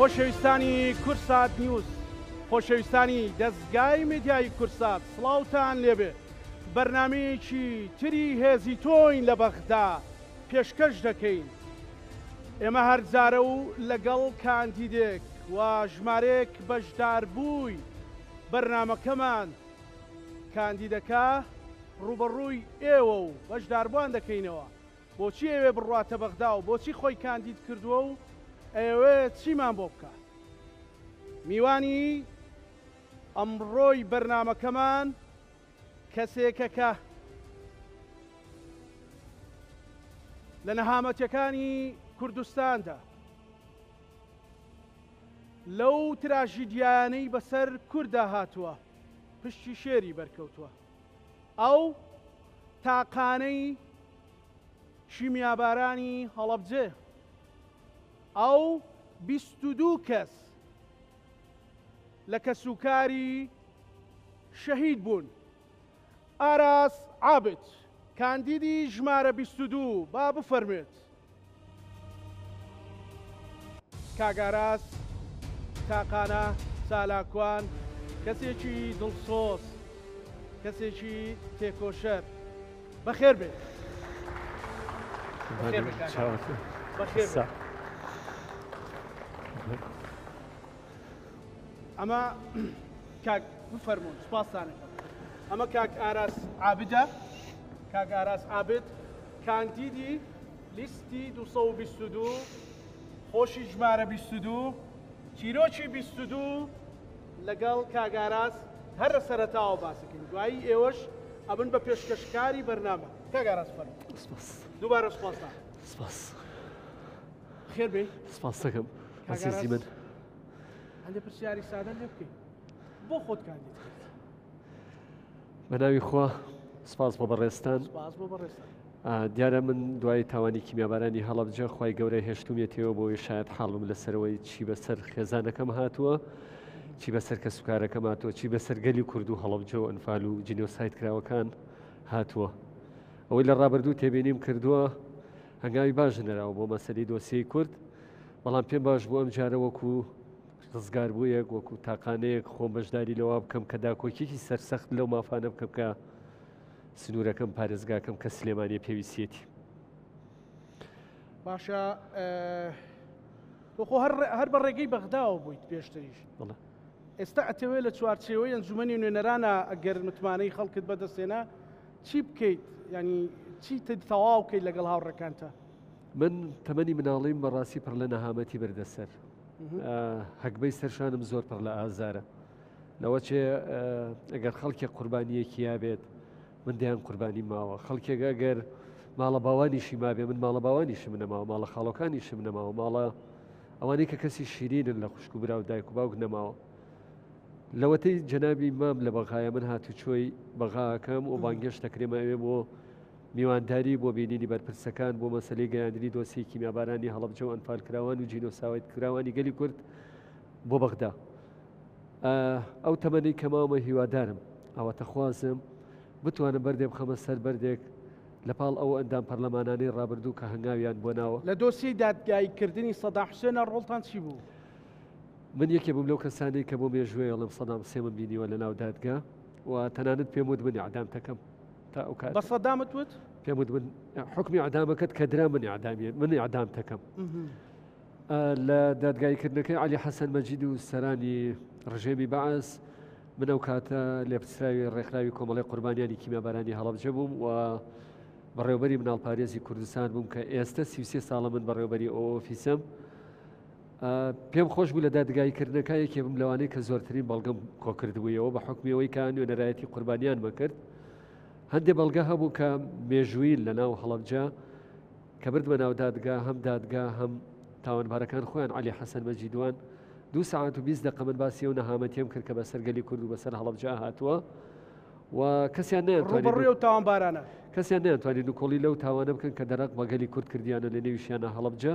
خۆشەویستانی کوردسات نیوز، خۆشەویستانی دەزگای میدیایی کوردسات سڵاوتان لێبێ، بەرنامەیەکی تری هێزی تۆین لە بەغدا پێشکەش دەکەین. ئێمە هەر جارە و لەگەڵ کاندیدێک و ژمارەیەک بەشداربووی بەرنامەکەمان کاندیدەکە ڕووبەڕووی ئێوە و بەشداربووان دەکەینەوە. بۆچی ئەیەوێ بڕواتە بەغدا و بۆچی خۆی کاندید کردووە و ئەیەوێ چیمان بۆ بکا؟ میوانی ئەمڕۆی بەرنامەکەمان کەسێکە کە لە نەهامەتیەکانی کوردستاندا لەو تراژیدیایانەی بەسەر کوردا هاتووە پشتی شێری بەرکەوتووە. ئەو تاقانەی کیمیابارانی هەڵەبجە، ئەو 22 کەس لە کەسوکاری شەهید بوون. ئاراس عابد، کاندیدی ژمارە 22 با بفەرموێت. کاک ئاراس تاقانە چالاکوان کەسێکی دڵسۆز کەسێکی تێکۆشەر بەخێر بێت. بەخێر بێت. ئەمە کاک بفەرمونون سپاستانەکەم ئەمە کاک ئاراس عابدە کاک ئاراس عابد کاندیدی لیستی 222 خۆشی ژمارە 22 چیرۆکی 22 لەگەڵ کاک ئاراس هەر لە سەرەتاوە باسەکەین دوایی ئێوەش ئەبن بە پێشکەشکاری بەرنامە کاک ئاراس فەرموو سپاس دووبارە سپاستان سپاس خێر بێ سپاس دەکەم عەزیزی من هەندێک پرسیاری سادە لێ بکەین بۆ خۆت کاندید کرد؟ بە ناوی خوا سپاس بۆ بەڕێزتان. سپاس بۆ بەڕێزتان. دیارە من دوای تاوانی کیمیابارانی هەڵەبجە خوای گەورە هێشتومیەتەوە بۆ شایەت حاڵم لەسەرەوەی چی بەسەر خێزانەکەم هاتووە چی بەسەر کەسوکارەکەم هاتووە چی بەسەر گەلی کورد و هەڵەبجە و ئەنفال و جینۆساید کراوەکان هاتووە ئەوەی لە ڕابردوو تێبینیم کردووە هەنگاوی باش نراوە بۆ مەسەلی دۆسیەی کورد بەڵام پێم باش بوو ئەم جارە وەکو ڕزگاربوویەک وەکو تاقانەیەک خۆم بەشداری لەوە بکەم کە داکۆکیەکی سەرسەخت لەو مافانە بکەم کە سنوورەکەم پارێزگاکەم کە سلێمانیە پێویستیەتی. باشە تۆ خۆ هەر بە ڕێگەی بەغداوە بوویت پێشتریش ئێستا ئەتەوێت لە چوارچێوەی ئەنجومەنی نوێنەرانە ئەگەر متمانەی خەڵکت بەدەستێنا چی بکەیت ینی چی تەواو بکەیت لەگەڵ هاوڕێکانتە؟ من تەمەنی مناڵیم بەڕاستی پڕ لە نەهامەتی بردە سەر هەگبەی سەرشانم زۆر پڕ لە ئازارە لەوە چێ ئەگەر خەڵکێک قوربانیەکی یابێت من دەیان قوربانی ماوە خەڵکێک ئەگەر ماڵە باوانیشی مابێ من ماڵە باوانیشم نەماوە ماڵە خاڵۆکانیشم نەماوە ماڵە ئەوانەی کە کەسی شیرینن لە خوشک و برا و دایک و باوک نەماوە لەوەتەی جەنابی مام لە بەغایە من هاتوچۆی بەغاکەم و بانگێشت دەکرێمە ئەوێ بۆ میوانداری بۆ بینینی بەرپرسەکان بۆ مەسەلەی گەیاندنی دۆسیەی کیمیابارانی هەڵەبجە و ئەنفالکراوان و جینۆساویدکراوانی گەلی کورد بۆ بەغدا. ئەو تەمەنەی کە ماومە هیوادارم، ئاواتەخوازم بتوانم بەردێ بخەمە سەر بەردێک لە پاڵ ئەو ئەندام پەرلەمانانەی ڕابردوو کە هەنگاویان بۆ ناوە. لە دۆسیەی دادگاییکردنی سەدام حوسێنا ڕۆڵتان چی بوو؟ من یەکێ بووم لەو کەسانەی کە بۆ مێژووێڵم سەدام حوسێنم بینیوە لە ناو دادگا و تەنانەت پێم وت من ئیعدامتەکەم. تا ئەو کاتە. بە سەدامت وت؟ پێم وت من حوکمی ئیعدامەکەت کە درا من ئیعدامی من ئیعدامتەکەم. لە دادگاییکردنەکەی عەلی حەسەن مەجید و سەرانی ڕژێمی بەعس من ئەو کاتە لێپرسراوی ڕێکخراوی کۆمەڵی قوربانیانی کیمیابارانی هەڵەبجە بووم و بەڕێوبەری مناڵپارێزی کوردستان بووم کە ئێستا 33 ساڵە من بەڕێوبەری ئەو ئۆفیسم پێم خۆش بوو لە دادگاییکردنەکە یەکێ بم لەوانەی کە زۆرترین بەڵگەم کۆکردبوویەوە بە حوکمی ئەوەی کە نوێنەرایەتی قوربانیانمە کرد. هەندێ بەڵگە هەبوو کە مێژوویین لە ناو هەڵەبجە کە بردمە ناو دادگا هەم دادگا هەم تاوانبارەکان خۆیان عەلی حەسەن مەجیدوان دوو سەعات و 20 دەقە من باسی ئەو نەهامەتیەم کرد کە بەسەر گەلی کورد و بەسەر هەڵەبجە هاتووە و کەسیان نەیانتوانی ڕووبەڕووی ئەو تاوانبارانە. کەسیان نەیانتوانی نکۆڵی لەو تاوانە بکەن کە دەرەق بە گەلی کورد کردیانە لە نێویشیانە هەڵەبجە.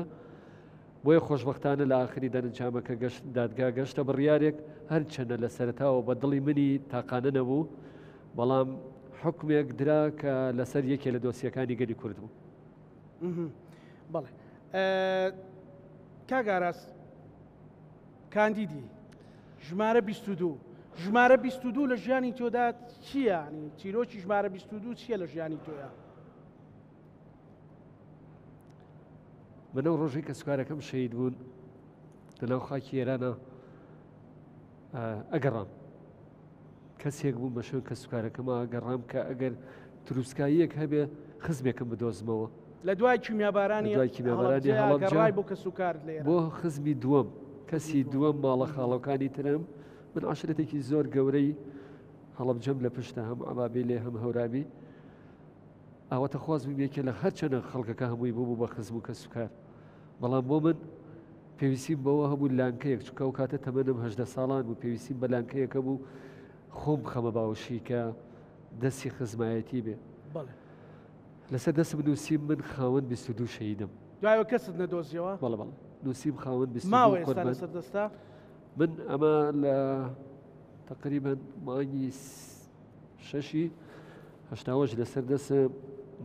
بۆیە خۆشبەختانە لە ئاخری دەرنجامەکە گەشت دادگا گەشتە بڕیارێک هەرچەنە لە سەرەتاوە بە دڵی منی تاقانە نەبوو بەڵام حوکمێک درا کە لەسەر یەکێ لە دۆسیەکانی گەلی کورد بوو. بەڵێ کاک ئاراس. کاندیدی ژمارە 22 ژمارە 22 لە ژیانی تۆدا چییە؟ ینی چیرۆکی ژمارە 22 چییە لە ژیانی تۆیا؟ من ئەو ڕۆژەی کە سوکارەکەم شەید بوون لەناو خاکی ئێرانە ئەگەڕام کەسێک بووم بە شوێن کە سوکارەکەمە گەڕام کە ئەگەر تروسکاییەک هەبێ خزمێکم بدۆزمەوە لە دوای کیمیابارانی دوای کیمیابارانی هەڵەبجە بۆ کەسوکارت لێ بۆ خزمی دووەم کەسی دووەم ماڵە خاڵەکانی ترم من عشرەتێکی زۆر گەورەی هەڵەبجەم لە پشتە هەم عبابی لێ هەم هەورامی ئاواتە خواز بووم یەکێ لە هەرچەنە خەڵکەکە هەمووی بوو بە خزم و کەسوکار بەڵام بۆ من پێویستیم بەوە هەبوو لانکەیەک چونکە ئەو کاتە تەمەنم 18 ساڵان بوو پێویستیم بە لانکەیەکە بوو خۆم بخەمە باوشی کە دەستی خزمایەتی بێ لەسەر دەستم نووسیم من خاوەن 22 شەیدم. دوایەوە کەست نەدۆزیەوە؟ بەڵێ بەڵێ نووسیم خاوەن 22 ماوە ئێستا لەسەر دەستە؟ من ئەمە لە تقریبا مانگی شەشی هەشتاوەش لەسەر دەسم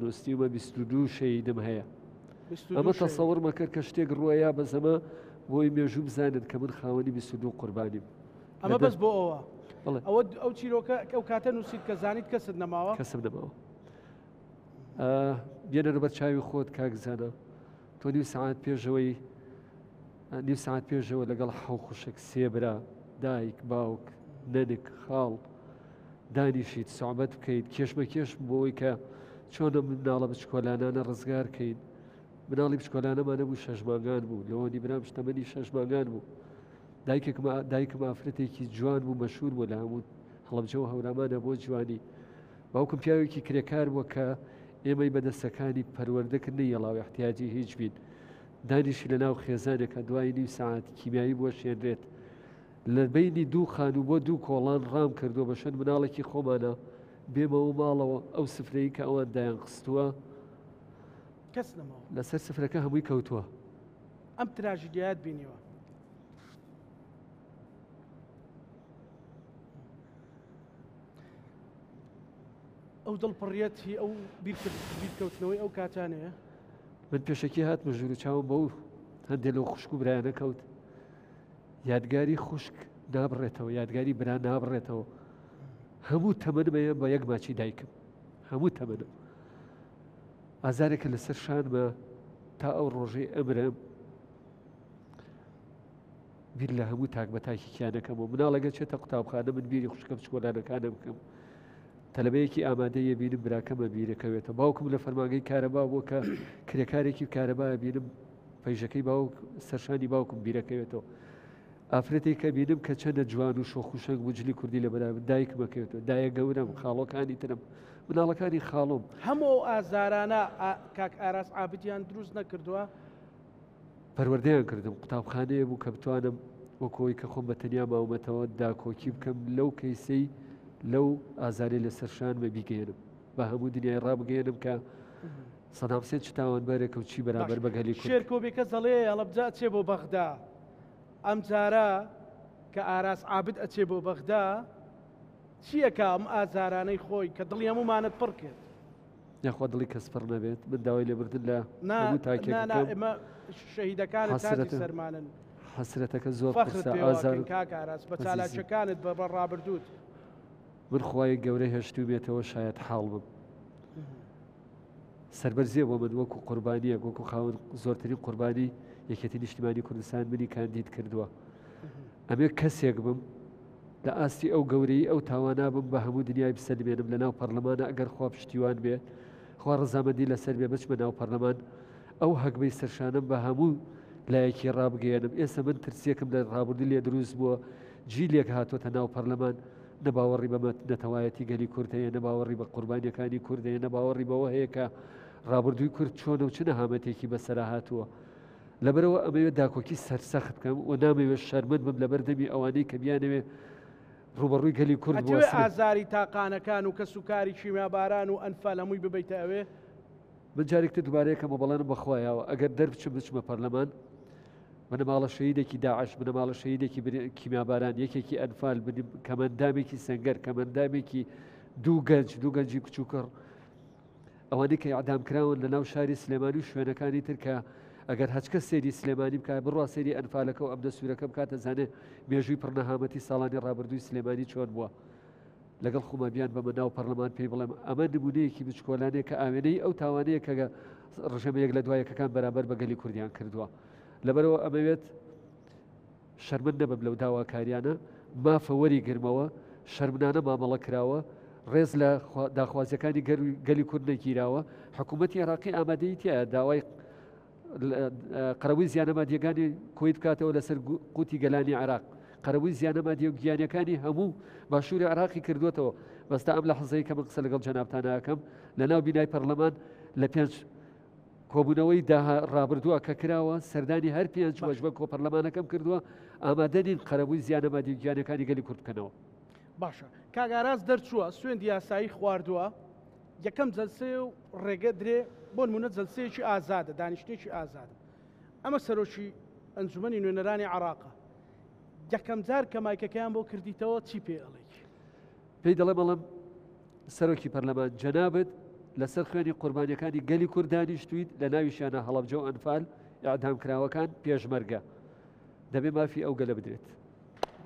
نووسیومە 22 شەیدم هەیە. ئەمە تەسەور مەکە کە شتێک ڕوەیا بەزەمە بۆی مێژوو بزانن کە من خاوەنی 22 قوربانیم. ئەمە بەس بۆ ئەوە ئەوە ئەو چیرۆکە ئەو کاتە نووسیت کە زانیت کەست نەماوە کەسم نەماوە بێنەرە بەر چاوی خۆت کاک زانا تۆ نیو سەعات پێشەوەی نیو سەعات پێشەوە لەگەڵ حەو خوشک سێ برا دایک باوک نەنک خاڵ دانیشیت سوعبەت بکەیت کێشمەکێش بۆی کە چۆنە مناڵە بچکۆلانانە ڕزگار کەین مناڵی بچکۆلانەمانە بوو شەش مانگان بوو لەوەنی برام شتەمەنی شەش مانگان بوو دایکێکم دایکم ئافرەتێکی جوان بوو مەشهور بوو لە هەموو هەڵەبجە و هەورامانە بۆ جوانی باوکم پیاوێکی کرێکار بووە کە ئێمەی بە دەستەکانی پەروەردە کرد نەیەڵاو احتیاجی هیچ بین دانیشی لە ناو خێزانێکە دوای نیو سەعات کیمیایی بوەشێنرێت لە بینی دوو خانوو بۆ دوو کۆڵان ڕام کردووە بە شوێن مناڵێکی خۆمانە بێمەوە ماڵەوە ئەو سفرەی کە ئەوان دایان خستووە کەس نەماوە لەسەر سفرەکە هەمووی کەوتووە ئەم تراژیدیایەت بینیوە ئەو دڵپڕیەت هی ئەو بیرکەوتنەوەی ئەو کاتانەیە؟ من پێشەکی هاتمە ژوور و چاوم بەو هەندێک لەو خوشک و برایانە کەوت یادگاری خوشک نابڕێتەوە یادگاری برا نابڕێتەوە هەموو تەمەنمەیە بە یەک ماچی دایکم هەموو تەمەنم ئازارێکە لەسەر شانمە تا ئەو ڕۆژەی ئەمرم بیر لە هەموو تاک بە تاکی کیانەکەم و مناڵەگە چێتە قوتابخانە من بیری خوشکە بچکۆلانەکانم بکەم تەلەبەیەکی ئامادەیە بینم براکەمە بیرەکەوێتە باوکم لە فەرمانگەی کارەبا بووە کە کرێکارێکی کارەبا بینم پەیژەکەی باوک سەرشانی باوکم بیرەکەوێتەوە ئافرەتێک کە بینم کە چەندە جوان و شۆخ و شەنگ بوو جلی کوردی لە بەرا دایکمەکەوێتەوە دایە گەورەم خاڵۆکانی ترم مناڵەکانی خاڵۆم هەموو ئەو ئازارانە کاک ئاراس عابدیان دروست نەکردووە؟ پەروەردەیان کردم قوتابخانەیە بوو کە بتوانم وەکۆی کە خۆم بە تەنیا ماومەتەوە داکۆکی بکەم لەو کەیسەی لەو ئازاری لەسەر شانمە بیگەێنم بە هەموو دنیای ڕابگەێنم کە سەدام حسێن چ تاوانبارێکە و چی بەرامبەر بە گەلی کورد شێرکۆ بێکەس دەڵێ هەڵەبجە ئەچێ بۆ بەغدا ئەم جارە کە ئاراس عابد ئەچێ بۆ بەغدا چیەکە ئەم ئازارانەی خۆی کە دڵی هەموومانت پڕ کرد یاخوا دڵی کەس پڕ نەبێت من داوای لێبوردن لە هەموو تاکێک نا نا دەکەم ئێمە شەهیدەکانت تاجی حەسرەتە سەرمانن حەسرەتەکە زۆر فەخرت قورسە پێوە ئازار ئەکەین کاک ئاراس بە ئەزیزم چالاکیەکانت بە بە ڕابردووت من خوای گەورە هێشتوومێتەوە شایەت حاڵ بم سەربەرزیە بۆ من وەکو قوربانیەک وەکو خاوەن زۆرترین قوربانی یەکێتی نیشتیمانی کوردستان منی کاندید کردووە ئەمێ کەسێک بم لە ئاستی ئەو گەورەی ئەو تاوانە بم بە هەموو دنیای بسەلمێنم لە ناو پەرلەمانە ئەگەر خوا پشتیوان بێ خوا ڕەزامەندی لەسەر بێ بچمە ناو پەرلەمان ئەو هەگبەی سەرشانم بە هەموو لایەکی ڕابگەیەنم ئێستا من ترسێکم لە ڕابردوو لێ دروست بووە جیلێک هاتۆتە ناو پەرلەمان نە باوەڕی بە نەتەوایەتی گەلی کورد هەیە نە باوەڕی بە قوربانیەکانی کورد هەیە نە باوەڕی بەوە هەیە کە ڕابردووی کورد چۆنە و چ نەهامەتێکی بەسەرا هاتووە لەبەرەوە ئەمەوێت داکۆکی سەرسەخت بکەم و نامەوێت شەرمن بم لەبەر دەمی ئەوانەی کە بیانەوێ ڕوبەڕووی گەلی کورد ئەتەوێ بوەستن. ئازاری تاقانەکان و کەسوکاری کیمیاباران و ئەنفال هەمووی ببەیتە ئەوێ؟ من جارێک تر دوبارەیە کەمەوە بەڵێنم بەخوا یاوە ئەگەر دەربچم بچمە پەرلەمان بنەماڵە شەهیدێکی داعش بنەماڵە شەهیدێکی کیمیاباران یەکێکی ئەنفال کەمەندامێکی سەنگەر کەمەندامێکی دوو گەنج دوو گەنجی کچ و کوڕ ئەوانەی کە ئیعدام کراون لە ناو شاری سلێمانی و شوێنەکانی تر کە ئەگەر هەچکە سەیری سلێمانی بکە بڕوا سەیری ئەنفالەکە و ئەمنە سوورەکە بکات دەزانێ مێژووی پڕ نەهامەتی ساڵانی ڕابردووی سلێمانی چۆن بووە. لەگەڵ خۆما بیان بەمە ناو پەرلەمان پێی بڵێم ئەمە نمونەیەکی بچکۆلانەیە کە ئاوێنەی ئەو تاوانەیە کە ڕژێمە یەک لە دوای یەکەکان بەرامبەر بە گەلی کوردیان کردووە. لەبەرئەوە ئەمەوێت شەرمن نەبم لەو داواکاریانە، مافە وەری گرمەوە، شەرمنانە مامەڵە کراوە، ڕێز لە داخوازیەکانی گەلی کورد نەگیراوە، حکوومەتی عێراقی ئامادەیی تایە داوای قەرەبووی زیانە مادیەکانی کۆیت بکاتەوە لەسەر قوتی گەلانی عێراق قەرەبووی زیانە مادی و گیانەکانی هەموو باشووری عێراقی کردوێتەوە بەستا ئەم لە حەزەی کە من قسە لەگەڵ جەنابتانەکەم لە ناو بینای پەرلەمان لە پێنج کۆبوونەوەی داها ڕابردووە کە کراوە سەردانی هەر پێنج وەجبە کۆپەرلەمانەکەم کردووە ئامادە نین قەرەبووی زیانە مادی و گیانەکانی گەلی کورد بکەنەوە. باشە کاک ئاراس دەرچووە سوێندی یاسایی خواردووە یەکەم جەلسەیە و ڕێگە درێ بۆ نمونە جەلسەیەکی ئازادە دانیشتێکی ئازادە ئەمە سەرۆکی ئەنجومەنی نوێنەرانی عراقە یەکەم جار کە مایکەکەیان بۆ کردیتەوە چی پێ ئەڵێی؟ پێی دەڵێم ئەڵێم سەرۆکی پەرلەمان جەنابت لەسەر خوێنی قوربانیەکانی گەلی کورد دانیشتویت لە ناویشیانە هەڵەبجە و ئەنفال ئیعدام کراوەکان پێشمەرگە دەبێ مافی ئەو گەلە بدرێت.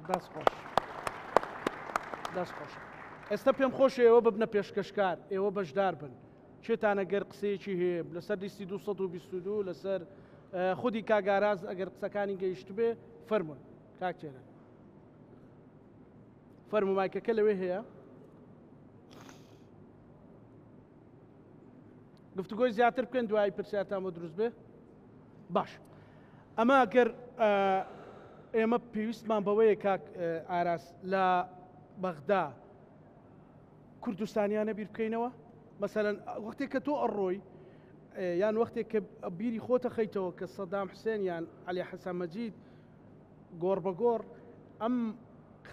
دەست خۆش دەست خۆش ئێستا پێم خۆشە ئێوە ببنە پێشکەشکار ئێوە بەشدار بن کێتانە گەر قسەیەکی هەیە لەسەر لیستی 222 لەسەر خودی کاگاراز ئەگەر قسەکانی گەیشتبێ فەرمونون کاک چێرە فەرموو مایکەکە لەوێ هەیە گفتوگۆی زیاتر بکەن دوایی پرسیارتان بۆ دروست بێ باش ئەمە گەر ئێمە پێویستمان بەوەیە کاک ئاراس لە بەغدا کوردستانیانە بیر بکەینەوە مەسەلەن وەختێک کە تۆ ئەڕۆی یان وەختێک کە بیری خۆتە خەیتەوە کە سەدام حسێن یان علی حەسەن مەجید گۆڕ بە گۆڕ ئەم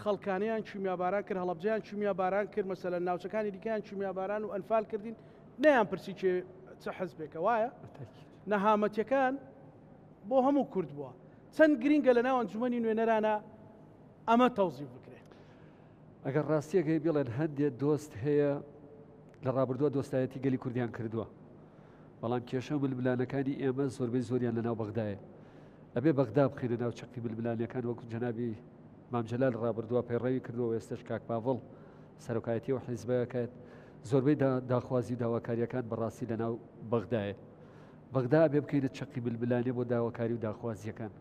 خەڵکانەیان کیمیاباران کرد، هەڵەبجەیان کیمیاباران کرد، مەسەلەن ناوچەکانی دیکەیان کیمیاباران و ئەنفال کردین، نەیان پرسی کێ چ حزبێکە، وایە؟ نەهامەتیەکان بۆ هەموو کورد بووە. چەند گرینگە لە ناو ئەنجومەنی نوێنەرانە ئەمە تەوزیف بکرێت. ئەگەر ڕاستیەکەی بڵێن هەندێ دۆست هەیە لە ڕابردووە دۆستایەتی گەلی کوردیان کردووە بەڵام کێشە و ململانەکانی ئێمە زۆربەی زۆریان لە ناو بەغدایە ئەبێ بەغدا بخەینە ناو چەقی ململانێکان وەکو جەنابی مام جەلال ڕابردووە پەیڕەوی کردووە و ئێستەش کاک پاڤڵ سەرۆکایەتی ئەو حیزبە ئەکات زۆربەی داخوازی و داواکارییەکان بەڕاستی لە ناو بەغدایە بەغدا ئەبێ بکەینە چەقی ململانێ بۆ داواکاری و داخوازییەکان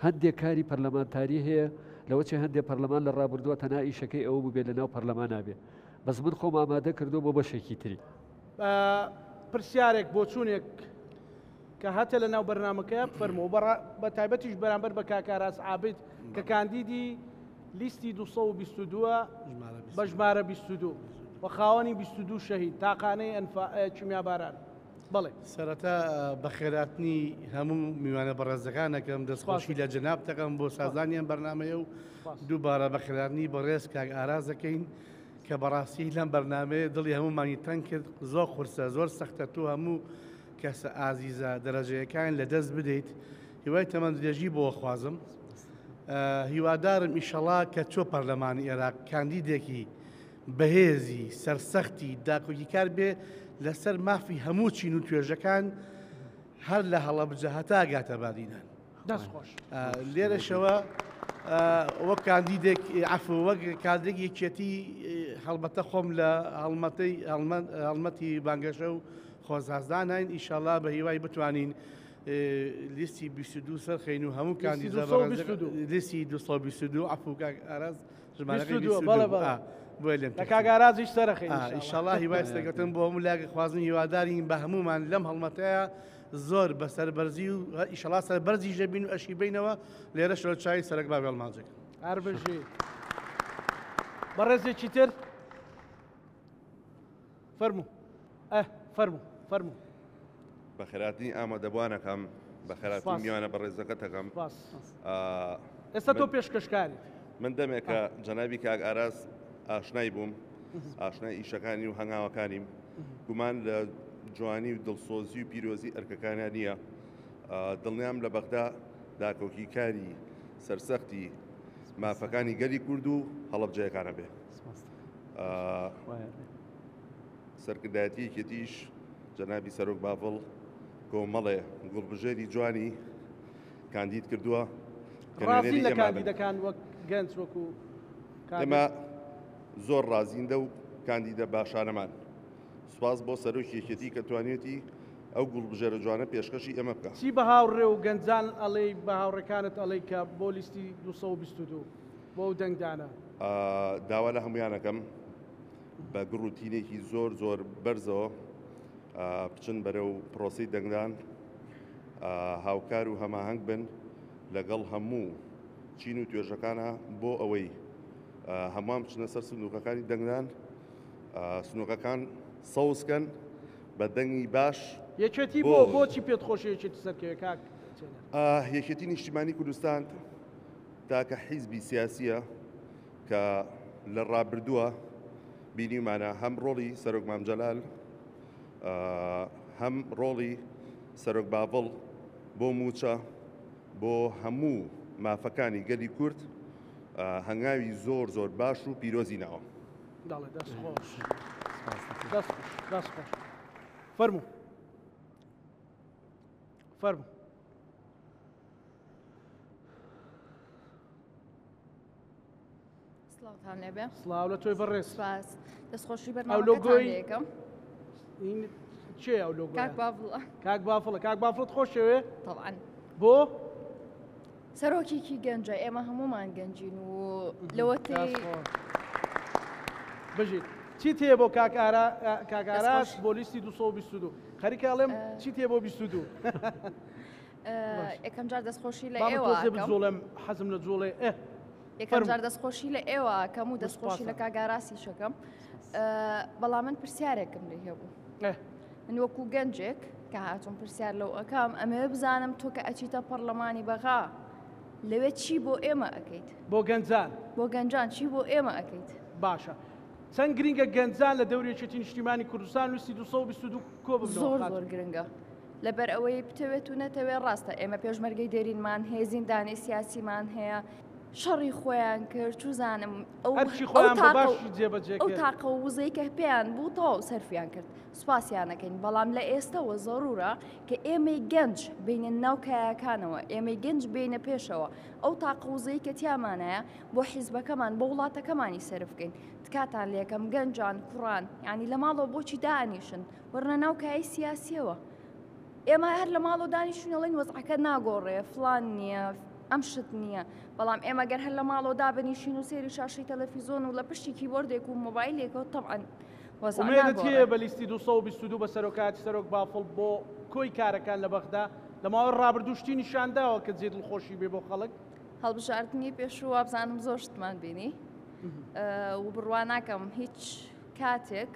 هەندێک کاری پەرلەمانتاری هەیە لەوەچێ هەندێک پەرلەمان لە ڕابردووە تەنها ئیشەکەی ئەوە بووبێ لە ناو پەرلەمان نابێ بەس من خۆم ئامادە کردووە بۆ بەشێکی تری. پرسیارێک بۆچوونێک کە هاتە لە ناو بەرنامەکەیا بفەرموو بە تایبەتیش بەرامبەر بە کاک ئاراس عابد کە کاندیدی لیستی 222 بە ژمارە 22 و خاوەنی 22 شەهید تاقانەی ئەنفا کیمیاباران بەڵێ. سەرەتا بەخێراتنی هەموو میوانە بەڕێزەکان ئەکەم، دەستخۆشی لە جەنابت ئەکەم بۆ سازدانی ئەم بەرنامەیە و دووبارە بەخێراتنی بەڕێز کاک ئاراس دەکەین کە بەڕاستی لەم بەرنامەیە دڵی هەموومانی تەنگ کرد، زۆر قورسە زۆر سەختە تۆ هەموو کەسە ئازیزە دەرەجەیەکان لە دەست بدەیت هیوای تەمەن درێژی بۆ خوازم هیوادارم ئیشەڵا کە چۆ پەرلەمانی ئێراق کاندیدێکی بەهێزی سەرسەختی داکۆکیکار بێ لەسەر مافی هەموو چین و توێژەکان هەر لە هەڵەبجە هەتا گاتە بادینان. دەست خۆش. لێرەشەوە وەک کاندیدێک عەفو وەک کادرێک یەکێتی هەڵبەتە خۆم لە هەڵمەتەی هەڵمەتی بانگەشە و خۆزازدانین ئیشەڵا بە هیوای بتوانین لیستی 22 سەرخەین و هەموو کاندیدە لیستی 222 عەفو کاک ئاراز ژمارەکەی 22 بۆیە لێم لە کاک ئارازیش سەرەخەین ئیشەڵا هیوای سەرکەوتن بۆ هەموو لایەک خوازن هیوادارین بە هەموومان لەم هەڵمەتەیە زۆر بە سەربەرزی و ئیشەڵا سەربەرزیش دەبین و ئەشی بینەوە لێرەشەوە چاوی سەرەک بابی ئەڵمانجەکە. هەر بژی. بەڕێزێکی تر فەرموو ئە فەرموو فەرموو. بەخێراتنی ئامادەبووانەکەم بەخێراتنی میوانە بەڕێزەکەتەکەم. سپاس. ئێستا تۆ پێشکەشکاریت. من دەمێکە جەنابی کاک ئاراس ئاشنای بووم ئاشنای ئیشەکانی و هەنگاوەکانیم گومان لە جوانی و دڵسۆزی و پیرۆزی ئەرکەکانیان نییە. دڵنیام لە بەغدا داکۆکی کاری سەرسەختی مافەکانی گەلی کورد و هەڵەبجەیەکانە بێ. سەرکردایەتی یەکێتیش جەنابی سەرۆک باڤڵ. کۆمەڵێ گوڵبژێری جوانی کاندید کردووە کە ڕازین نوێنەری لە ئێمە بن. کاندیدەکان وەک گەنج وەکو کادر؟ ئێمە زۆر ڕازین لەو کاندیدە باشانەمان. سوپاس بۆ سەرۆکی یەکێتی کە توانیوێتی ئەو گوڵبژێرە جوانە پێشکەشی ئێمە بکا. چی بە هاوڕێ و گەنجان ئەڵێی بە هاوڕێکانت ئەڵێی کە بۆ لیستی 222 بۆ ئەو دەنگدانە؟ داوا لە هەموویان ئەکەم بە گوڕ و تینێکی زۆر زۆر بەرزەوە بچن بەرەو پرۆسەی دەنگدان، هاوکار و هەماهەنگ بن لەگەڵ هەموو چین و توێژەکانە بۆ ئەوەی هەمووان بچنە سەر سندوقەکانی دەنگدان، سنوقەکان سەوزکەن بە دەنگی باش. یەکێتی بۆ بۆچی پێت خۆشە یەکێتی سەرکەوێ کاک چێنەر؟ یەکێتی نیشتیمانی کوردستان تاکە حیزبی سیاسیە کە لە ڕابردووە بینیومانە هەم ڕۆڵی سەرۆک مام جەلال هەم ڕۆڵی سەرۆک باڤڵ بۆ موچە بۆ هەموو مافەکانی گەلی کورد هەنگاوی زۆر زۆر باش و پیرۆزی ناوە. دەڵێ دەست خۆش دەست خۆش دەست خۆش فەرموو فەرموو. سڵاوتان لێبێ. سڵاو لە تۆی بەڕێز. سپاس. دەستخۆشی ئەو بەرنامەکەتان لۆگۆی لێکەم. این چێ ئەو لۆگۆیە؟ کاک بافڵە. کاک بافڵە کاک بافڵت خۆشەوێ؟ طبعا. بۆ؟ سەرۆکێکی گەنجە ئێمە هەمومان گەنجین و لەوەتەی دەست خۆش. بژیت. چی تێ بۆ کاک ئارا کاک دەست ئاراس خۆش. بۆ لیستی 222 خەریکە ئەڵێم چی تێ بۆ 22 یەکەم جار دەستخۆشی لە با من ئێوە تۆزێ ئەکەم. بجوڵێم حەزم لە جوڵێ ئێ یەکەم فەرموو. جار دەستخۆشی لە ئێوە ئەکەم و دەستخۆشی لە سوپاسە. کاک ئاراسیش ئەکەم. بەڵام من پرسیارێکم لێ هەبوو. ئێ. من وەکو گەنجێک کە هاتووم پرسیار لەو ئەکەم ئەمەوێ بزانم تۆ کە ئەچیتە پەرلەمانی بەغا لەوێ چی بۆ ئێمە ئەکەیت؟ بۆ گەنجان. بۆ گەنجان چی بۆ ئێمە ئەکەیت؟ باشە چەند گرنگە گەنجان لە دەوری یەکێتی نیشتیمانی کوردستان لیستی 222 کۆ ببنەوە؟ زۆر خاتوون. زۆر گرنگە. لەبەر ئەوەی بتەوێت و نەتەوێت ڕاستە ئێمە پێشمەرگەی دێرینمان هەیە، زیندانی سیاسیمان هەیە، شەڕی خۆیان کرد، چوزانم هەرچی خۆیان بە باشی جێبەجێ ئەو کرد. تاقە و وزەی کە پێیان بوو تەواو سەرفیان کرد، سوپاسیانەکەین. بەڵام لە ئێستەوە زەرورە کە ئێمەی گەنج بینە ناو کایەکانەوە، ئێمەی گەنج بینە پێشەوە، ئەو تاقە وزەی کە تیامانایە بۆ حیزبەکەمان بۆ وڵاتەکەمانی سەرف بکەین. تکاتان لێکەم گەنجان کوڕان، یعنی لە ماڵەوە بۆچی دانیشن وەرنە ناو کایەی سیاسیەوە. ئێمە هەر لە ماڵەوە دانیشتین ئەڵێن وەزعەکە ناگۆڕێ، فلان نییە، ئەم شت نییە. بەڵام ئێمە گەر هەر لە ماڵەوە دابنیشین و سێری شاشەی تەلەفیزۆن و لە پشتی کیبۆردێک و مۆبایلێکەوە طبعاً وەزع ئومێدت ناگۆڕێ. هەیە بە لیستی 222 بە سەرۆکایەتی سەرۆک بافڵ بۆ کۆی کارەکان لە بەغدا لە ماوەی ڕابردوو شتی نیشانداوە کە جێ دڵخۆشی بێ بۆ خەڵک؟ هەڵبژاردنی پێشوو وابزانم زۆر شتمان بینی و بڕوا ناکەم هیچ کاتێک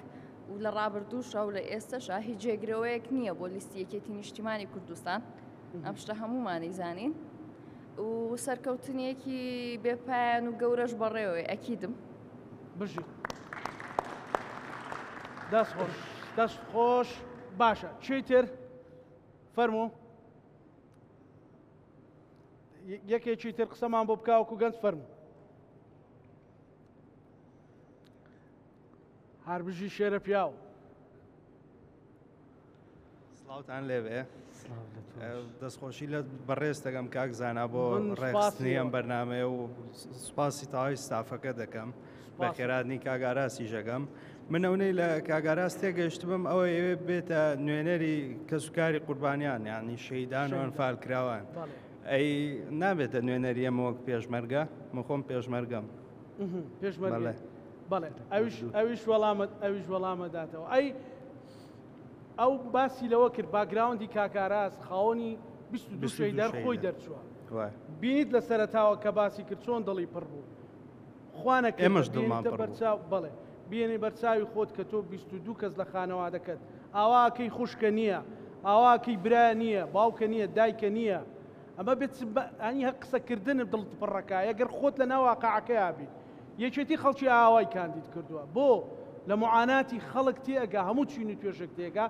و لە ڕابردووشە و لە ئێستەشە هیچ جێگرەوەیەک نییە بۆ لیستی یەکێتی نیشتیمانی کوردستان. ئەم شتە هەمومانی زانین و سەرکەوتنێکی بێپایان و گەورەش بەڕێوەی ئەکیدم. بژیت. دەست خۆش، دەست خۆش. باشە چیتر فەرموو یەکێکی تر قسەمان بۆ بکاوەکو گەنج فەرموو. هەربژی شێرە پیاو. سڵاوتان لێبێ. سڵاو لە تۆش. دەستخۆشی لە بەڕێز دەکەم کاک زانا بۆ من سوپاسی ڕێکخستنی ئەم ئێوە. بەرنامەیە و سوپاسی تەواوی ستافەکە دەکەم. سوپاس. بەخێراتنی کاک ئاراسیش دەکەم. من ئەونەی لە کاک ئاراس تێگەیشتبم ئەوە ئەوێ بێتە نوێنەری کەسوکاری قوربانیان، یعنی شەهیدان و شەهیدان. ئەنفالکراوان. بەڵێ. ئەی نابێتە نوێنەری ئەمە وەک پێشمەرگە؟ من خۆم پێشمەرگەم. پێشمەرگە. بەڵێ. بەڵێ. ئەویش وەڵامە، ئەویش وەڵامە داتەوە. ئەی ئەو باسی لەوە کرد باکگراوندی کاک ئاراس خاوەنی 22 22 شەهیدار خۆی شەهیدە. دەرچووە. وای. بینیت لە سەرەتاوە کە باسی کرد چۆن دڵی پڕ بوو. خوانە کرد ئێمەش بینیتە دڵمان پڕ بوو. بەرچاو، بەڵێ. بینی بەرچاوی خۆت کە تۆ 22 کەس لە خانەوادەکەت. ئاواکەی خوشکە نییە، ئاواکەی برا نییە، باوکە نییە، دایکە نییە. ئەمە بێت چ ئەنی هەر قسەکردن دڵت پڕەکە، ئەگەر خۆت لە ناو واقعەکەیا بی. یەکێتی خەڵکی ئاوای کاندید کردووە. بۆ لە معاناتی خەڵک تێئەگا، هەموو چین و توێژێک تێگا.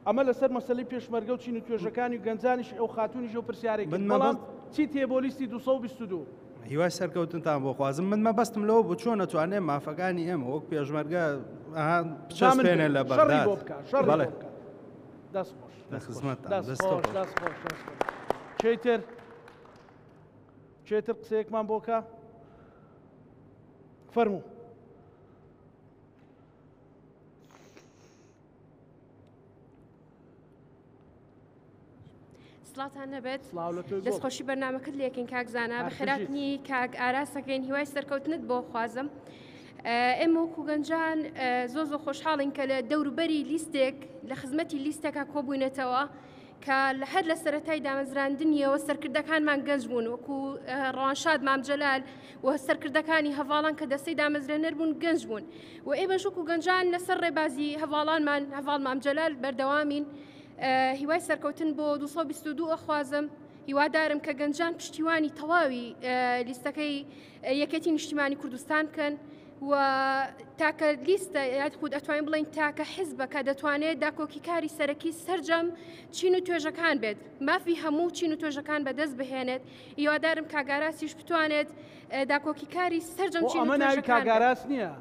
ئەمە لەسەر مەسەلەی پێشمەرگە و چین و توێژەکانی و گەنجانیش ئەو خاتوونیش ئەو پرسیارێک من کرد. بەڵام مەبەست چی تێ بۆ لیستی 222؟ هیوای سەرکەوتنتان بۆ خوازم. من مەبەستم لەوە بوو چۆن ئەتوانێ مافەکانی ئێمە وەک پێشمەرگە، ئەها، بچەسپێنێ لە شەڕی بەغداد. بۆ بکە، شەڕی بەڵێ. بۆ بکە. دەست خۆش. لە خزمەتتان. دەست دەست خۆش خۆش. دەست خۆش دەست خۆش. کێی تر کێی تر قسەیەکمان بۆ کە فەرموو. سڵاتان نەبێت سڵاو لە تۆی گوڵ. دەستخۆشی بەرنامەکەت لێکەین کاک زانا هەر بەخێراتنی کاک ئاراسەکەین هیوای سەرکەوتنت بۆ خوازم ئێمە وەکو گەنجان زۆر زۆر خۆشحاڵین کە لە دەوروبەری لیستێک لە خزمەتی لیستێکا کۆبووینەتەوە کە لە هەر لە سەرەتای دامەزراندنیەوە سەرکردەکانمان گەنج بوون وەکو ڕەوانشاد مام جەلال و سەرکردەکانی هەڤاڵان کە دەستەی دامەزرێنەر بوون گەنج بوون و ئێمەش وەکو گەنجان لەسەر ڕێبازی هەڤاڵانمان هەڤاڵ مام جەلال بەردەوامین هیوای سەرکەوتن بۆ 222 ئەخوازم هیوادارم کە گەنجان پشتیوانی تەواوی لیستەکەی یەکێتی نیشتیمانی کوردستان بکەن و تاکە لیستە یاخود ئەتوانین بڵێین تاکە حزبە کە دەتوانێت داکۆکیکاری سەرەکی سەرجەم چین و توێژەکان بێت مافی هەموو چین و توێژەکان بەدەست بهێنێت هیوادارم کاک ئاراسیش بتوانێت داکۆکیکاری سەرجەم چین و ئەمە ناوی توێژەکان بێت. کاک ئاراس نییە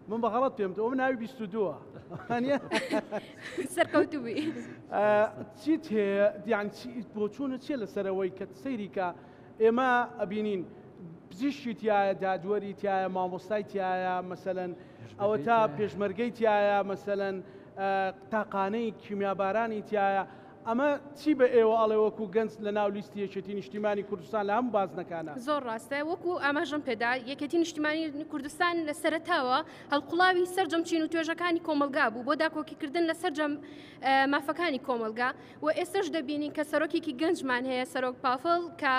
من بە غەڵەت پێم ئەوە ناوی 22 نییە؟ سەرکەوتوو بی. چیت هەیە یان بۆچوونت چییە لەسەرەوەی کە سەیری کە ئێمە ئەبینین پزیشکی تایە دادوەری تایە مامۆستای تایە مەسەلەن ئەوە تا پێشمەرگەی تایە مەسەلەن تاقانەی کیمیابارانی تایە ئەمە چی بە ئێوە ئەڵێ وەکو گەنج لە ناو لیستی یەکێتی نیشتیمانی کوردستان لە هەموو بازنەکانە؟ زۆر ڕاستە وەکو ئاماژەم پێدا یەکێتی نیشتیمانی کوردستان لە سەرەتاوە هەڵقوڵاوی سەرجەم چین و توێژەکانی کۆمەڵگا بوو بۆ داکۆکیکردن لە سەرجەم مافەکانی کۆمەڵگا و ئێستەش دەبینین کە سەرۆکێکی گەنجمان هەیە سەرۆک پافڵ کە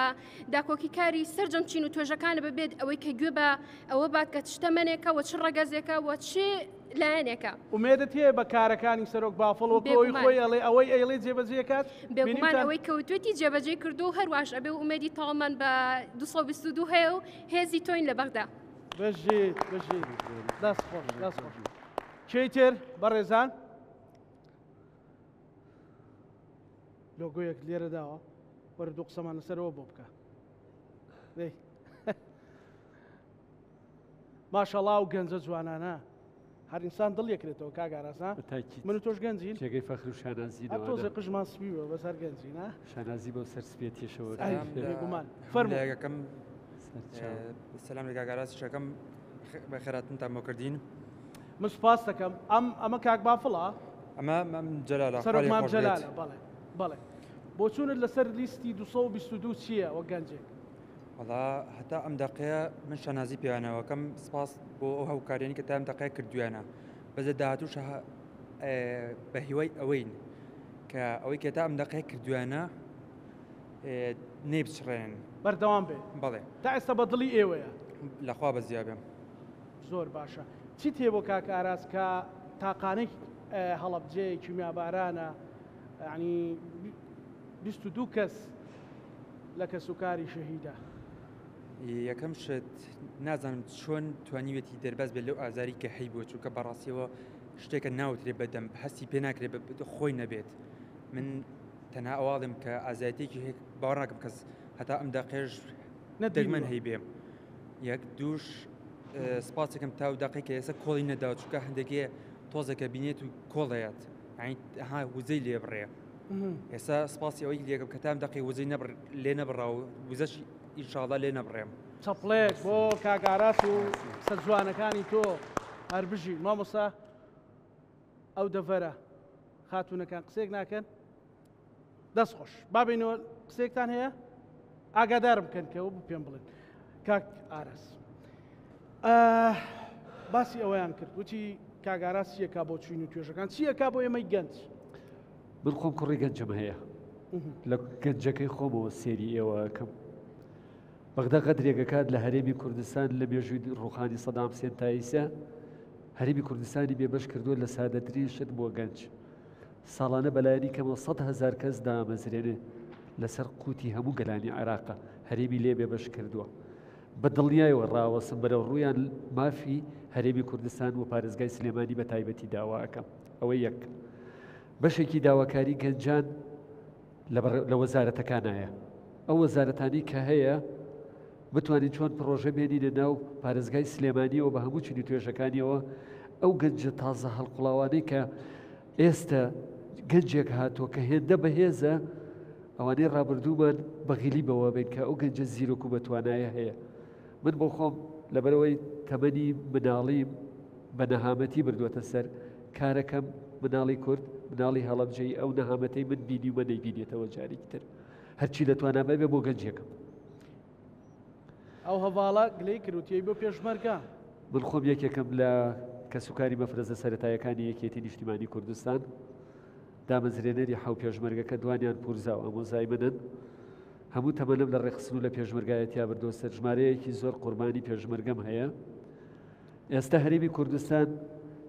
داکۆکیکاری سەرجەم چین و توێژەکانە بەبێت ئەوەی کە گوێ بە ئەوە بات کە چ تەمەنێکە و چ ڕەگەزێکە و چ لایەنێکە. ئومێدت هەیە بە کارەکانی سەرۆک بافڵ وەکو ئەوەی بێگومان. خۆی ئەڵێ ئەوەی ئەیڵێ جێبەجێ کات؟ بێگومان بینیتان؟ ئەوەی کە وتوێتی جێبەجێی کردووە و هەرواش ئەبێ و ئومێدی تەواومان بە 222 هەیە و هێزی تۆین لە بەغدا. بژیت بژیت دەست خۆش دەست خۆش. کێی تر بەڕێزان؟ لۆگۆیەک لێرە داوە وەرە دوو قسەمان لەسەرەوە بۆ بکە دەی ماشەڵا و گەنجە جوانانە هەر ئینسان دڵ یەکرێتەوە کاک ئاراس ها من و تۆش گەنجین جێگەی فەخر و شانازی هەر تۆزێ قژمان سپی بووە بەس هەر گەنجین ها شانازی بەو سەر سپێتیشەوە بێگومان فەرموو لایەکەم سەلام لە کاک ئاراس شەکەم بەخێراتنتان بۆ کردین من سوپاس دەکەم ئەم ئەمە کاک بافڵە ئەمە مام جەلالە سەرۆک خوا لێ مام خۆش بێت. جەلالە بەڵێ بەڵێ بۆچوونت لەسەر لیستی 222 چییە وەک گەنجێک؟ وەڵا هەتا ئەم دەقەیە من شانازی پێیانەوەکەم سپاس بۆ ئەو هاوکاریانی کە تا ئەم دەقەیە کردویانە بەس لە داهاتووش بە هیوای ئەوەین کە ئەوەی کە تا ئەم دەقەیە کردویانە نەیبچڕێنن بەردەوام بێ بەڵێ تا ئێستا بە دڵی ئێوەیە لەخوا بەزیا بێم. زۆر باشە چیت هەیە بۆ کاک ئاراس کە تاقانەی هەڵەبجەیە کیمیابارانە یعنی 22 کەس لە کەسوکاری شەهیدە. یەکەم شت نازانم چۆن توانیوێتی دەرباز بێت لەو ئازاری کە هەیبووە چونکە بەڕاستیەوە شتێکە ناوترێ بەدەم هەستی پێ ناکرێ خۆی نەبێت من تەنها ئەواڵێم کە ئازایەتێکی هەیە باوەڕ ناکەم کەس هەتا ئەم دەقێش دەگمەن هەیبێ یەک دووش سپاسێکم تا و دەقی کە ئێستا کۆڵی نەداوە چونکە هەندێکی تۆزێکە بینێت و کۆڵەیەت ها وزەی لێ بڕێ ئێستا سپاسی ئەوەی لێکم کە تام دەقی وزەی نەبڕ لێ نەبڕا و وزەش ئینشاڵا لێ نەبڕێم. چەپڵێک بۆ کاک ئاراس و قسە جوانەکانی تۆ هەربژی مامۆستا ئەو دەڤەرە خاتوونەکان قسەیەک ناکەن؟ دەست خۆش با بینەوە قسەیەکتان هەیە ئاگادارم بکەن کە ئەوە پێم بڵێن کاک ئاراس باسی ئەوەیان کرد وتی کاک ئاراس چیەکا بۆ چین و توێژەکان چیەکا بۆ ئێمەی گەنج من خۆم کوڕی گەنجم هەیە لە گەنجەکەی خۆمەوە سێری ئێوەکەم بەغدا غەدرێکەکات لە هەرێمی کوردستان لە مێژووی ڕوخانی سەدام حسێن تا ئیسە هەرێمی کوردستانی بێبەش کردووە لە سادەترین شت بۆ گەنج ساڵانە بەلایەنی کەمەوە 100 هەزار کەس دامەزرێنێ لەسەر قوتی هەموو گەلانی عێراقە هەرێمی لێ بێبەش کردووە بە دڵنیایەوە ڕاوەسم بەرەو ڕوویان مافی هەرێمی کوردستان و پارێزگای سلێمانی بە تایبەتی داوا ئەکەم ئەوە یەک بەشێکی داواکاری گەنجان لە وەزارەتەکانایە ئەو وەزارەتانی کە هەیە بتوانین چۆن پڕۆژە بێنینە ناو پارێزگای سلێمانیەوە بە هەموو چین و توێژەکانیەوە ئەو گەنجە تازە هەڵقوڵاوانەی کە ئێستە گەنجێک هاتووە کە هێندە بەهێزە ئەوانەی ڕابردوومان بەغیلی بەوە بین کە ئەو گەنجە زیرۆک و بەتوانایە هەیە. من بۆ خۆم لەبەرئەوەی تەمەنی مناڵیم بە نەهامەتی بردووەتە سەر کارەکەم، مناڵی کورد، مناڵی هەڵەبجەیی ئەو نەهامەتەی من بینیومە نەیبینێتەوە جارێکی تر. هەرچی لە توانام ئەبێ بۆ گەنجێکم. ئەو هەڤاڵە گلەی کرد وتی ئەی بۆ پێشمەرگە؟ من خۆم یەکێکم لە کەسوکاری مەفرەزە سەرەتایەکانی یەکێتی نیشتیمانی کوردستان، دامەزرێنەری حەو پێشمەرگەکە دوانیان پورزا و ئامۆزای منن. هەموو تەمەنم لە ڕێکخستن و لە پێشمەرگایەتیا بردووە، سەرژمارەیەکی زۆر قوربانی پێشمەرگەم هەیە. ئێستا هەرێمی کوردستان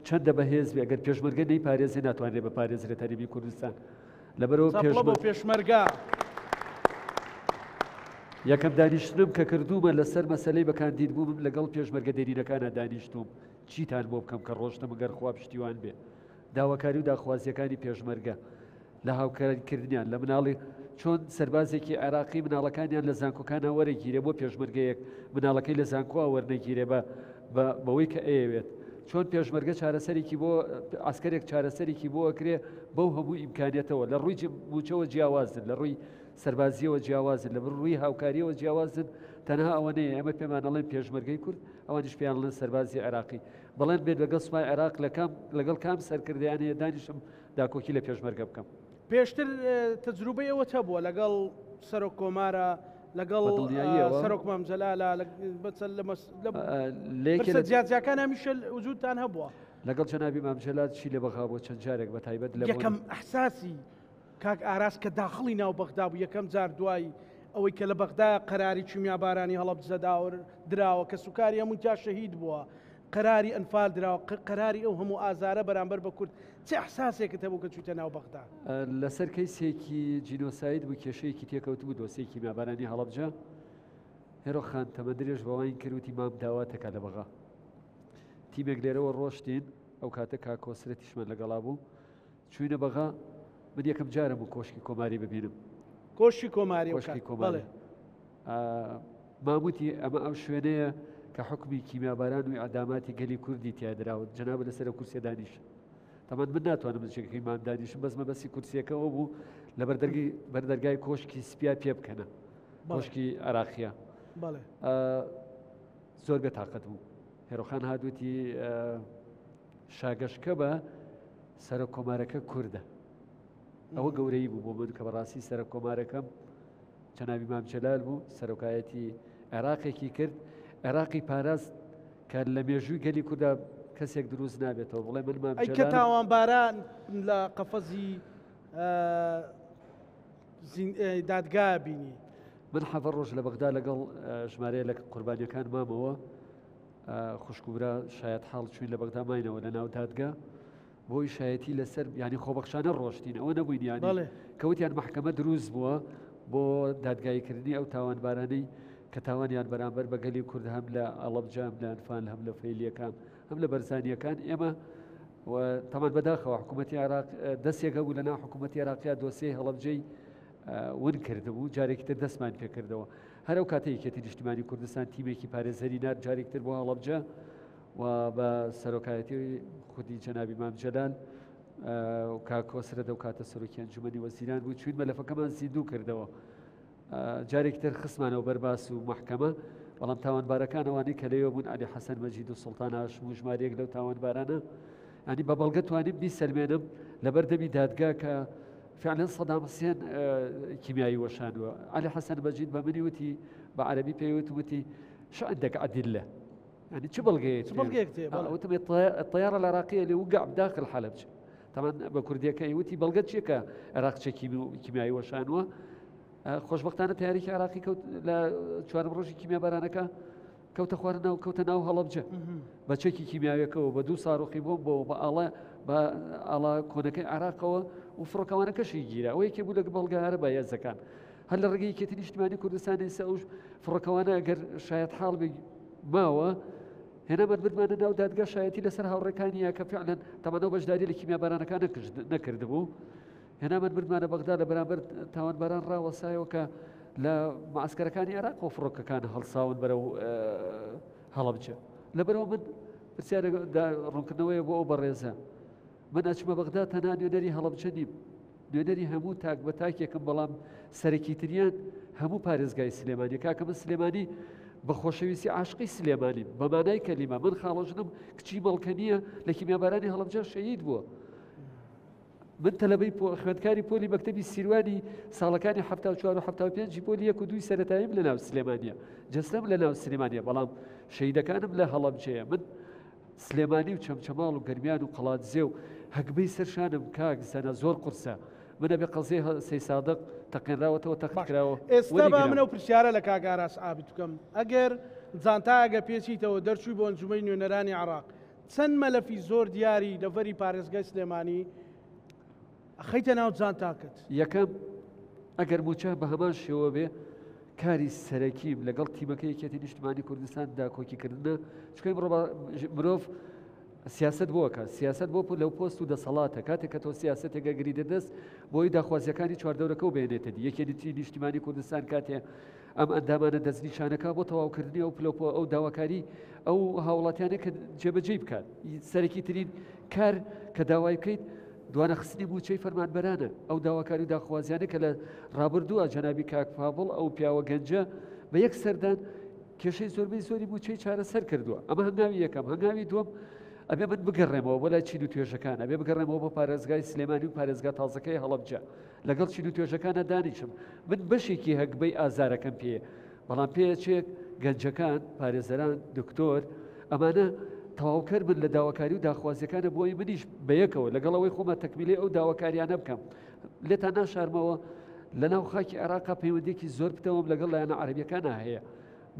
چەندە بەهێز بێ ئەگەر پێشمەرگە نەیپارێزێ ناتوانرێ بپارێزرێت هەرێمی کوردستان. لەبەرئەوە چەپڵە بۆ پێشمەرگە. یەکەم دانیشتنم کە کردوومە لەسەر مەسەلەی بە کاندید بوومم لەگەڵ پێشمەرگە دێرینەکانا دانیشتووم چیتان بۆ بکەم کە ڕۆشتم گەر خوا پشتیوان بێ داواکاری و داخوازیەکانی پێشمەرگە لە هاوکاریکردنیان لە مناڵی چۆن سەربازێکی عێراقی مناڵەکانیان لە زانکۆکانە وەرەگیرێ بۆ پێشمەرگەیەک مناڵەکەی لە زانکۆ وەرنەگیرێ بە بەوەی کە ئەیەوێت چۆن پێشمەرگە چارەسەرێکی بۆ عسکەرێک چارەسەرێکی بۆ ئەکرێ بەو هەموو ئیمکانیەتەوە لە ڕووی موچەوە جیاوازن لە ڕووی سەربازیەوە جیاوازن لە ڕووی هاوکاریەوە جیاوازن تەنها ئەوە نەیە ئێمە پێمان ئەڵێن پێشمەرگەی کورد ئەوانیش پێیان ئەڵێن سەربازی عێراقی بەڵێن بێت لەگەڵ سوپای عێراق لە کام لەگەڵ کام سەرکردەیان هەیە دانیشم داکۆکی لە پێشمەرگە بکەم. پێشتر تەجروبەی ئەوەت هەبووە لەگەڵ سەرۆک کۆمارە لەگەڵ سەرۆک مام جەلالە لە جیاجیاکان هەمیشە وجودتان هەبووە لەگەڵ جەنابی مام جەلال چی لە بەغا بۆ چەند جارێک بە تایبەت لە یەکەم ئەحساسی کاک ئاراس کە داخڵی ناو بەغدا بوو یەکەم جار دوای ئەوەی کە لە بەغدا قەراری کیمیابارانی هەڵەبجە داور دراوە کە سوکاری هەموو تیا شەهید بووە قەراری ئەنفال دراوە قەراری ئەو هەموو ئازارە بەرامبەر بە کورد چ ئەحساسێکت هەبوو کە چوویتە ناو بەغدا؟ لەسەر کەیسێکی جینۆساید بوو کێشەیەکی تێکەوتبوو دۆسیەی کیمیابارانی هەڵەبجە هێرۆ خان تەمەندرێژ بەواین کرد وتی مام داواتەکە لە بەغا تیمێک لێرەوە ڕۆشتین ئەو کاتە کاک کۆسرەتیشمان لەگەڵا بوو چوینە بەغا من یەکەم جارە بوو کۆشکی کۆماری ببینم کۆشکی کۆماری کۆشکی کۆماری مام وتی ئەمە ئەو شوێنەیە کە حوکمی کیمیاباران و ئیعداماتی گەلی کوردی تیا دراوە جەنابت لەسەر ئەو کورسیە دانیشە تەمان من ناتوانم لە جێگەکەی مام دانیشم بەس مەبەستی کورسیەکە ئەو بوو لە بەردەرگی بەردەرگای کۆشکی سپیا پێ بکەنە کۆشکی عێراقیە زۆر بێ تاقەت بوو هێرۆخان هاتووتی شاگەشکە بە سەرۆک کۆمارەکە کوردە ئەوە گەورەی بوو بۆ من کە بەڕاستی سەرۆک کۆمارەکەم جەنابی مام جەلال بوو سەرۆکایەتی عێراقێکی کرد عێراقی پاراست کە لە مێژووی گەلی کوردا کەسێک دروست نابێتەوە بڵێ من مام ئەی کە تاوانباران لە قەفەزی دادگا بینی من حەڤە ڕۆژ لە بەغدا لەگەڵ ژمارەیە لە قوربانیەکان مامەوە خوشک و برا شایەت حاڵ چوین لە بەغدا ماینەوە لە ناو دادگا بۆی شایەتی لەسەر یانی خۆبەخشانە ڕۆشتین ئەوە نەبووین یانی بەڵێ. کەوتیان مەحکەمە دروست بووە بۆ دادگاییکردنی ئەو تاوانبارانەی کە تاوانیان بەرامبەر بە گەلی کورد هەم لە ئەڵەبجە هەم لە ئەنفال هەم لە فەیلیەکان هەم لە بەرزانیەکان ئێمە و تەمان بەداخەوە حکوومەتی عێراق دەستێک هەبوو لە ناو حکوومەتی عێراقیا دۆسیەی هەڵەبجەی ون کردبوو جارێکی تر دەستمان پێکردەوە هەر ئەو کاتە یەکێتی نیشتیمانی کوردستان تیمێکی پارێزەری نارد جارێکی تر بۆ هەڵەبجە و بە سەرۆکایەتی خودی جەنابی مام جەلال و کاک کۆسرەت ئەو کاتە سەرۆکی ئەنجومەنی وەزیران بوو چوین مەلەفەکەمان زیندوو کردەوە جارێکی تر خستمانەوە بەرباس و محکەمە بەڵام تاوانبارەکان ئەوانەی کە لەوێ بوون عەلی حەسەن مەجید و سوڵتان هاشم و ژمارەیەک لەو تاوانبارانە ینی بە بەڵگە توانیم بیسەلمێنم لەبەر دەمی دادگا کە فعلا سەدام حسێن کیمیایی وەشاندووە عەلی حەسەن مەجید بە منی وتی بە عەرەبی پێی وتی شو عندك أدلة يعني چ بەڵگەیەک چ بەڵگەیەک تێ بەڵێ. وتم الطيارة العراقية اللي وقع بداخل حلبجة طبعا بە کوردیەکەی وتی بەڵگە چییە کە عێراق چەکی کیمیایی وەشانوە خۆشببختانە تیارێکی عراقی کەوت لە چوارم ڕۆژی کیمیابارانەکە کەوتە خوارە ناو کەوتە ناو هەڵەبجە بە چەکی کیمیاویەکەوە بە دوو ساڕۆخی بۆم بۆ بە ئاڵا بە ئاڵا کۆنەکەی عراقەوە و فڕۆکەوانەکەشی گیرا ئەوە یەکێ بوو لە بەڵگە هەرە بەهێزەکان هەر لە ڕێگەی یەکێتی نیشتیمانی کوردستان ئێستا ئەو فڕۆکەوانە ئەگەر شایەت حاڵ بێ ماوە هێنامان بردمانە ناو دادگا شایەتی لەسەر هاوڕێکانیە کە فعلەن تەمەنەوە بەشداری لە کیمیابارانەکان نەکردبوو هێنامان بردمانە بەغدا لە بەرامبەر تاوانباران ڕاوەسایەوە کە لە معسکەرەکانی عێراق و فڕۆکەکان هەڵساون بەرەو هەڵەبجە لەبەرەوە من پرسیارێک ڕوونکردنەوەیە بۆ ئەو بەڕێزە. من ئەچمە بەغدا تەنها نوێنەری هەڵەبجە نیم، نوێنەری هەموو تاک بە تاکێکم، بەڵام سەرەکیتریان هەموو پارێزگای سلێمانی. کاکە من سلێمانی بە خۆشەویستی عاشقی سلێمانیم بە مانای کەلیمە. من خاڵۆژنم کچی مەڵکەنییە لە کیمیابارانی هەڵەبجە شەهید بووە. من تەلەبەی خوێندکاری پۆلی مەکتەبی سیروانی ساڵەکانی 74 و 75 پۆلی یەک و دووی سەرەتاییم لە ناو سلێمانیە، جەستەم لە ناو سلێمانیە، بەڵام شەهیدەکانم لە هەڵەبجەیە. من سلێمانی و چەمچەماڵ و گەرمیان و قەڵادزێ و هەگبەی سەر شانم کاک زەنە زۆر قورسە. من ئەبێ قەزیەی سەی سادق تەقێنراوەتەوە تەخت باش کراوە ئێستا با من وەریگرم. ئەو پرسیارە لە کاک ئاراس عابد بکەم ئەگەر جانتایەکە پێچیتەوە دەرچووی بۆ ئەنجومەی نوێنەرانی عێراق چەند مەلەفی زۆر دیاری دەڤەری پارێزگای سلێمانی ئەخەیتە ناو جانتاکەت؟ یەکەم، ئەگەر مووچە بە هەمان شێوە بێ، کاری سەرەکیم لەگەڵ تیمەکەی یەکێتی نیشتمانی کوردستان داکۆکیکردنە، چونکە ئیمڕۆ مرۆڤ سیاسەت بۆ ئەکات، سیاسەت بۆ لەو پۆست و دەسەڵاتە، کاتێک کە تۆ سیاسەتێک ئەگریتە دەست بۆی داخوازیەکانی چواردەورەکە و بێنێتە دی. یەکێتی نیشتیمانی کوردستان کاتێ ئەم ئەندامانە دەستنیشانەکە بۆ تەواوکردنی ئەو پلەپۆ ئەو داواکاری ئەو هاوڵاتیانە کە جێبەجێی بکات. سەرەکی ترین کار کە داوای بکەیت دوانەخستنی مووچەی فەرمانبەرانە، ئەو داواکاری و داخوازیانە کە لە ڕابردووە جەنابی کاک پاڤڵ ئەو پیاوە گەنجە بە یەک سەردان کێشەی زۆربەی زۆری مووچەی چارەسەر کردووە. ئەمە هەنگاوی یەکەم. هەنگاوی دووەم ئەبێ من بگەڕێمەوە بۆ لای چین و توێژەکان، ئەبێ بگەڕێمەوە بۆ پارێزگای سلێمانی و پارێزگا تازەکەی هەڵەبجە، لەگەڵ چین و توێژەکانە دانیشم. من بەشێکی هەگبەی ئازارەکەم پێیە، بەڵام پێیەچێت گەنجەکان، پارێزەران، دکتۆر، ئەمانە تەواوکەر بن لە داواکاری و داخوازیەکانە بۆ ئەوەی منیش بەیەکەوە لەگەڵ ئەوەی خۆمە تەکمیلەی ئەو داواکاریانە بکەم. لێتان ناشارمەوە لەناو خاکی عێراقا پەیوەندیەکی زۆر پتەوەم لەگەڵ لایەنە عەرەبیەکانا هەیە.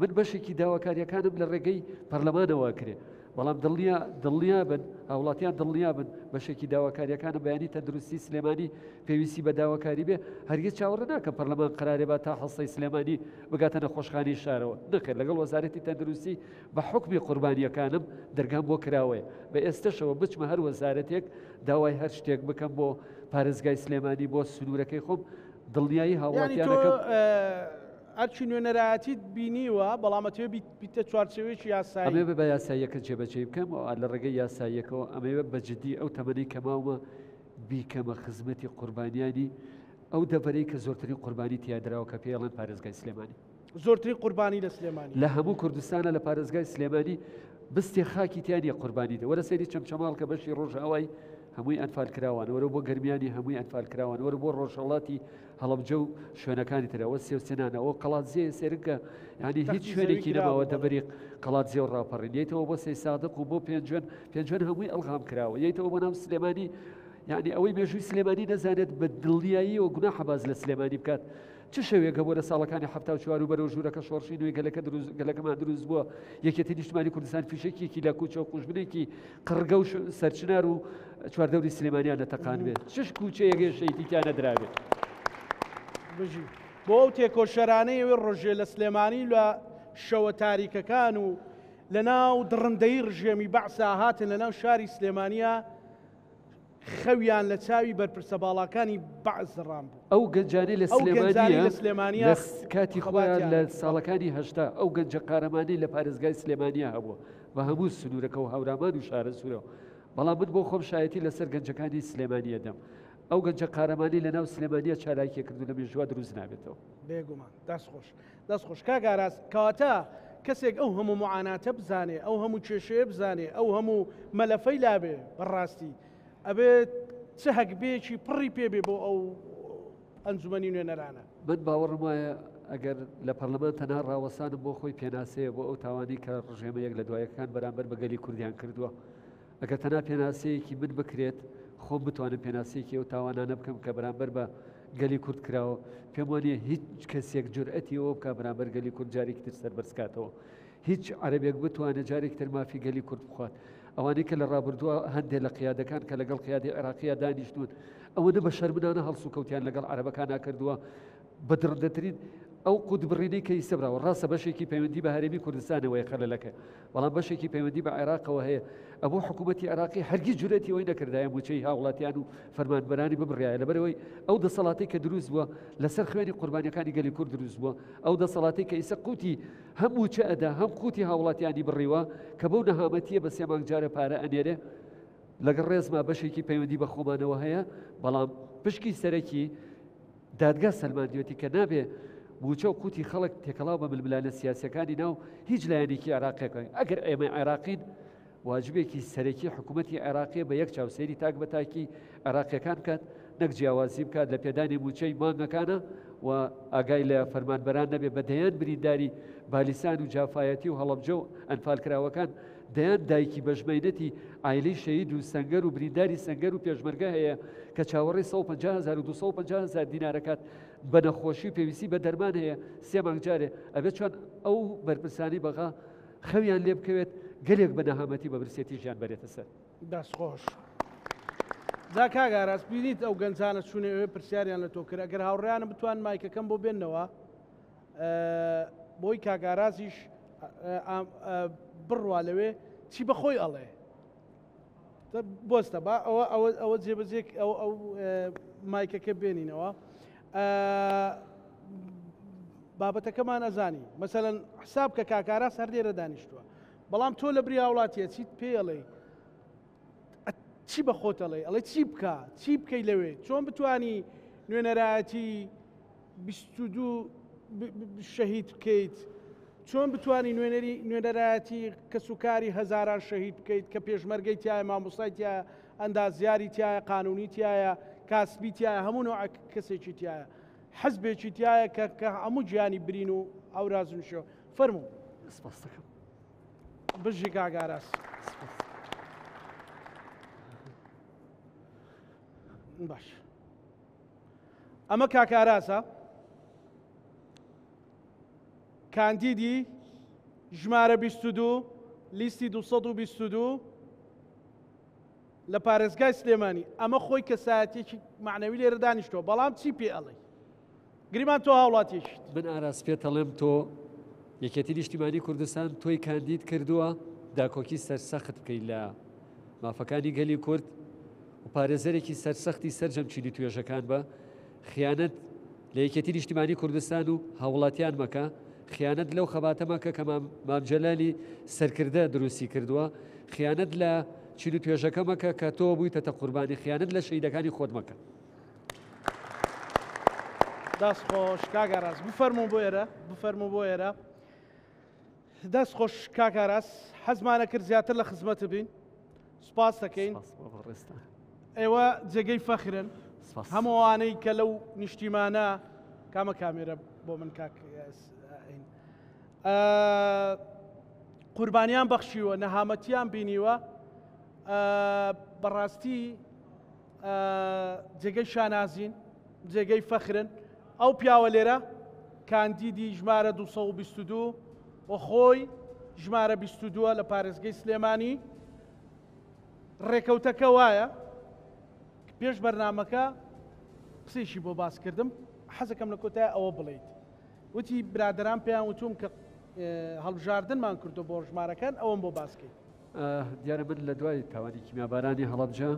من بەشێکی داواکاریەکانم لە ڕێگەی پەرلەمانەوە ئەکرێ، بەڵام دڵنیا دڵنیا بن هاوڵاتیان دڵنیا بن بەشێکی داواکاریەکانم بەیانی تەندروستی سلێمانی پێویستی بە داواکاری بێ هەرگیز چاوەڕێ ناکەم پەرلەمان قەرارێ با تا حەسەی سلێمانی بگاتە نەخۆشخانەی شارەوە، نەخێر لەگەڵ وەزارەتی تەندروستی بە حوکمی قوربانیەکانم دەرگام بۆ کراوەیە بە ئێستەشەوە بچمە هەر وەزارەتێک داوای هەر شتێک بکەم بۆ پارێزگای سلێمانی بۆ سنوورەکەی خۆم دڵنیایی یانی تۆ هاوڵاتیانەکەم. ئەرکی نوێنەرایەتیت بینیوە بەڵام ئەتەوێ بیتە چوارچێوەیەکی یاسایی. ئەمەوێ بە یاساییەکە جێبەجێی بکەم و لە ڕێگەی یاساییەکەوە ئەمەوێ بە جدی ئەو تەمەنەی کە ماومە بیکەمە خزمەتی قوربانیانی ئەو دەڤەرەی کە زۆرترین قوربانی تیا دراوە کە پێی ئەڵێن پارێزگای سلێمانی. زۆرترین قوربانی لە سلێمانی. لە هەموو کوردستانە لە پارێزگای سلێمانی بستێ خاکی تیا نییە قوربانی دە. وەرە سەیری چەمچەماڵ کە بەشی ڕۆژئاوای هەمووی ئەنفال کراوان، وەرە بۆ گەرمیانی هەمووی ئەنفال کراوان، وەرە بۆ ڕۆژهەڵاتی هەڵەبجە و شوێنەکانی تر، ئەوە سێوسێنانە، ئەوە قەڵادزێیە سەیرکە، یانی هیچ تەختی زەوی شوێنێکی نەماوە کرابوو بەڵێ. دەڤەری قەڵادزێ و ڕاپەڕین. یەیتەوە بۆ سەیسادق و بۆ پێنجوێن، پێنجوێن هەمووی ئەلغام کراوە. یەیتەوە بۆ ناو سلێمانی، یانی ئەوەی مێژووی سلێمانی نەزانێت بە دڵنیاییەوە گوناحە باس لە سلێمانی بکات. چ شەوێک هەبووە لە ساڵەکانی 74 و بەرەو ژوورەکە شۆڕشی نوێی گەلەکە دروست گەلەکەمان دروست بووە یەکێتی نیشتمانی کوردستان فیشەکێکی لە کوچە و قوژبنێکی قڕگە و سەرچنار و چواردەوری سلێمانیان نەتەقان بێت چش کوچەیەک شەیدی تیا نەدرابێت. بژی بۆ ئەو تێکۆشەرانەی ئەوێ ڕۆژێ لە سلێمانی لە شەوە تاریکەکان و لە ناو دڕندەیی ڕژێمی بەعسا هاتن لە ناو شاری سلێمانیا خەویان لە چاوی بەرپرسە باڵاکانی بەعس زڕان بوو. ئەو گەنجانەی لە ئەو گەنجانەی سلێمانییە لە سلێمانییە لە کاتی خۆیان خەباتیان لە کرد. ساڵەکانی 80 ئەو گەنجە قارەمانەی لە پارێزگای سلێمانییە هەبووە بە هەموو سنوورەکە و هەورامان و شارەزوورەوە بەڵام من بۆ خۆم شایەتی لەسەر گەنجەکانی سلێمانییە دەم ئەو گەنجە قارەمانەی لەناو سلێمانییە چالاکیە کرد و لە مێژووە دروست نابێتەوە. بێگومان. دەست خۆش. دەست خۆش کاک ئاراس. کەواتە کەسێک ئەو هەموو موعاناتە بزانێ، ئەو هەموو کێشەیە بزانێ، ئەو هەموو مەلەفەی لابێ، بەڕاستی ئەبێ چ هەگبەیەکی پڕی پێ بێ بۆ ئەو ئەنجومەنی نوێنەرانە؟ من باوەڕم وایە ئەگەر لە پەرلەمان تەنها ڕاوەستانم بۆ خۆی پێناسەیە بۆ ئەو تاوانەی کە ڕژێمە یەک لە دوایەکەکان بەرامبەر بە گەلی کوردیان کردووە. ئەگەر تەنها پێناسەیەکی من بکرێت، خۆم بتوانم پێناسەیەکی ئەو تاوانانە بکەم کە بەرامبەر بە گەلی کورد کراوە، پێم وانییە هیچ کەسێک جورئەتی ئەوە بکات بەرامبەر گەلی کورد جارێکی تر سەربەرز کاتەوە. هیچ عەرەبێک بتوانێت جارێکی تر مافی گەلی کورد بخوات. ئەوانەی کە لە ڕابردووە هەندێ لە قیادەکان کە لەگەڵ قیادەی عێراقییا دانیشتوون، ئەوەنە بە شەرمنانە هەڵسوکەوتیان لەگەڵ عەرەبەکانا کردووە، بە دڕندەترین ئەو قوتبڕینەی کە ئیستە براوە، ڕاستە بەشێکی پەیوەندی بە هەرێمی کوردستانەوەیە خەلەلەکە، بەڵام بەشێکی پەیوەندی بە عێراقەوە هەیە، ئەبوو حکوومەتی عێراقی هەرگیز جورئەتی ئەوەی نەکردایە مووچەی هاوڵاتیان و فەرمانبەرانی ببڕایە، لەبەرئەوەی ئەو دەسەڵاتەی کە دروست بووە لەسەر خوێنی قوربانیەکانی گەلی کورد دروست بووە، ئەو دەسەڵاتەی کە ئیستە قوتی هەم مووچە ئەدا هەم قوتی هاوڵاتیانی بڕیوە کە بەو نەهامەتیە بە سێ مانگ جارێ پارە ئەنێرێ. لەگەڵ ڕێزما بەشێکی پەیوەندی بە خۆمانەوە هەیە، بەڵام پشکی سەرەکی دادگا سەلماندوێتی کە نابێ مووچە و قوتی خەڵک تێکەڵاو بە ململانێ سیاسیەکانی ناو هیچ لایەنێکی عێراقیەک ئەگەر ئێمە عێراقین واجبێکی سەرەکی حکوومەتی عێراقیە بە یەک چاو سەیری تاک بە تاکی عێراقیەکان بکات نەک جیاوازی بکات لە پێدانی مووچەی مانگەکانە و ئاگای لە فەرمانبەران نەبێ بە دەیان برینداری بالیسان و جافایەتی و هەڵەبجە و ئەنفالکراوەکان دەیان دایکی بەژمەینەتی عایلەی شەهید و سەنگەر و برینداری سەنگەر و پێشمەرگە هەیە کە چاوەڕێی 150 هەزار و 250 هەزار دینارەکات بە نەخۆشی و پێویستی بە دەرمان هەیە سێ مانگ جارێ ئەبێت چۆن ئەو بەرپرسانی بەغا خەویان لێ بکەوێت گەلێک بە نەهامەتی بە برسێتی ژیان بەرێتە سەر. دەست خۆش. جا کاک ئاراس بینیت ئەو گەنجانە چوونە ئەوێ پرسیاریان لە تۆ کرد ئەگەر هاوڕێیانم بتوان مایکەکەم بۆ بێنەوە بۆی کاک ئارازیش بڕوا لەوێ چی بە خۆی ئەڵێ بۆستە با ئەوە ئەوە ئەوە جێبەجێ ئەو ئەو مایکەکە بێنینەوە بابەتەکەمان ئەزانی مەسەەن حساب کە کاکاراس هەر لێرە دانیشتووە بەڵام تۆ لە بری هاوڵاتیە چیت پێڵێ چی بە خۆتەڵێ ئەڵێ چی بکە چی بکەی لەوێ چۆن بتانی نوێنەرایەتی 22 شەهید بکەیت چۆن بتانی نوێنەری نوێنەرایەتی کەسوکاری هەزاران شەهید بکەیت کە پێشمەرگەی تایە مامۆستای تایە ئەندازیاری تایە قانونی تایە کاسبی تایە هەموو نوع کەسێکی تایە حزبێکی تایە کە کە هەموو گیانی برین و ئەوراز و نشێو فەرموو. سپاس دەکەم. بژی کاک ئاراس. سپاس. باش. ئەمە کاک ئاراسە کاندیدی ژمارە 22 لیستی 222 لە پارێزگای سلێمانی ئەمە خۆی کەسایەتێکی معنەوی لێرە دانیشتووە بەڵام چی پێ ئەڵێ گریمان تۆ هاوڵاتیشیت من ئاراس پێت ئەڵێم تۆ یەکێتی نیشتیمانی کوردستان تۆی کاندید کردووە داکۆکی سەرسەخت بکەیت لە مافەکانی گەلی کورد و پارێزەرێکی سەرسەختی سەرجەم چینی توێژەکان بە خیانەت لە یەکێتی نیشتیمانی کوردستان و هاوڵاتیان مەکە خیانەت لەو خەباتە مەکە کە مام جەلالی سەرکردە دروستی کردووە خیانەت لە چین و توێژەکە مەکە کە تۆ بوویتەتە قوربانی خیانەت لە شەیدەکانی خۆت مەکە. دەست خۆش کاک ئاراس بفەرموو بۆ ئێرە بفەرموو بۆ ئێرە دەست خۆش کاک ئاراس حەزمانە کرد زیاتر لە خزمەت بین سوپاس دەکەین ئێوە جێگەی فەخرن هەمووانەی کە لەو نیشتیمانە کامە کامێرە بۆ من کاک قوربانیان بەخشیوە نەهامەتیان بینیوە بەڕاستی جێگەی شانازین جێگەی فەخرن ئەو پیاوە لێرە کاندیدی ژمارە 222 و خۆی ژمارە 22 لە پارێزگەی سلێمانی ڕێکەوتەکە وایە پێش بەرنمەکە قسێکی بۆ باس کردم حەزەکەم لە کۆتای ئەوە بڵیت وتی برادران پێیان وتوم کە هەڵبژاردنمان کردو بۆ ژمارەکان ئەوەم بۆ باسکەیت دیارە من لە دوای تاوانی کیمیابارانی هەڵەبجە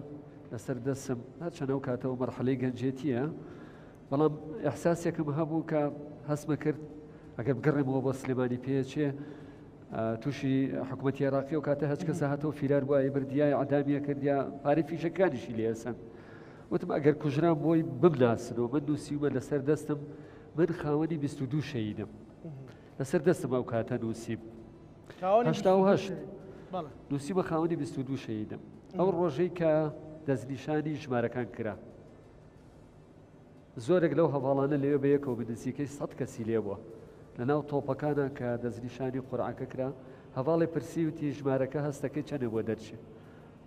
لەسەر دەستم هەرچەند ئەو کاتەوە مەرحەلەی گەنجێتیە بەڵام ئەحساسێکم هەبوو کە هەستمە کرد ئەگەر بگەڕێمەوە بۆ سلێمانی پێچێ تووشی حکوومەتی عێراقی و کاتە هەچ کەسە هاتەوە فیرار بووە بردیای عدامیە کردیا پارەی فیشەکانیشی لێسەن وتم ئەگەر کوژرام بۆی بمناسنەوە من نووسیومە لەسەر دەستم من خاوەنی 22 شەیدم لەسەر دەستم ئەو کاتە نووسیم 88 نووسیمە خاوەنی 22 شەیدم ئەو ڕۆژەی کە دەستنیشانی ژمارەکان کرا زۆرێک لەو هەواڵانە لەوێ بە یەکەوە بە نزیکەی 100 کەسی لێبووە لە ناو تۆپەکانە کە دەستنیشانی قورعەکە کرا هەواڵێ پرسی وتی ژمارەکە هەستەکەی چەندێ بۆ دەرچێ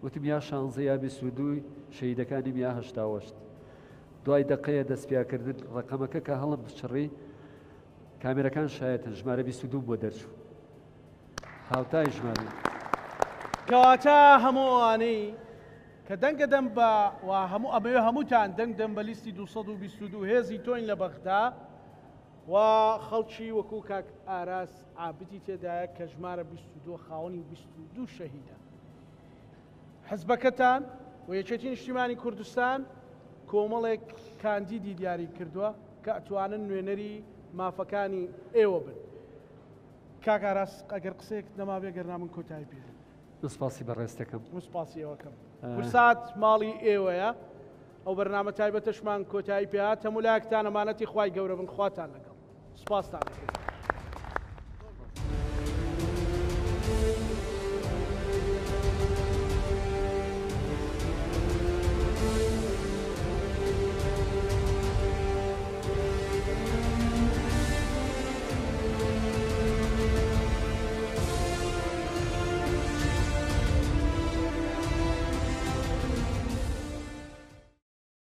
وتم یا شانزە یا 22 شەیدەکانیم یا هەشتاوەشت دوای دقەیە دەستپیاکردن ڕقەمەکە کە هەڵم بچڕی کامێرەکان شایەتن ژمارە 22 بۆ دەرچوو هاوتای ژمارەی. کەواتە هەموو ئەوانەی کە دەنگ ئەدەن بە و هەموو ئەمەوێ هەمووتان دەنگ دەن بە لیستی 222 هێزی تۆین لە بەغدا و خەڵکی وەکو کاک ئاراس عابدی تێدایە کە ژمارە 22 خاوەنی 22 شەهیدە. حزبەکەتان و یەکێتی نیشتیمانی کوردستان کۆمەڵێک کاندیدی دیاری کردووە کە ئەتوانن نوێنەری مافەکانی ئێوە بن. کاک ئاراس ئەگەر قسەیەکت نەمابێ گەرنا من کۆتایی پێ دێنم. من سپاسی بەڕێزت دەکەم. من سپاسی ئێوەکەم. کوردسات ماڵی ئێوەیە. ئەو بەرنامە تایبەتەشمان کۆتایی پێهات. هەموو لایەکتان ئەمانەتی خوای گەورە بن. خواتان لەگەڵ. سپاستان دەکەین.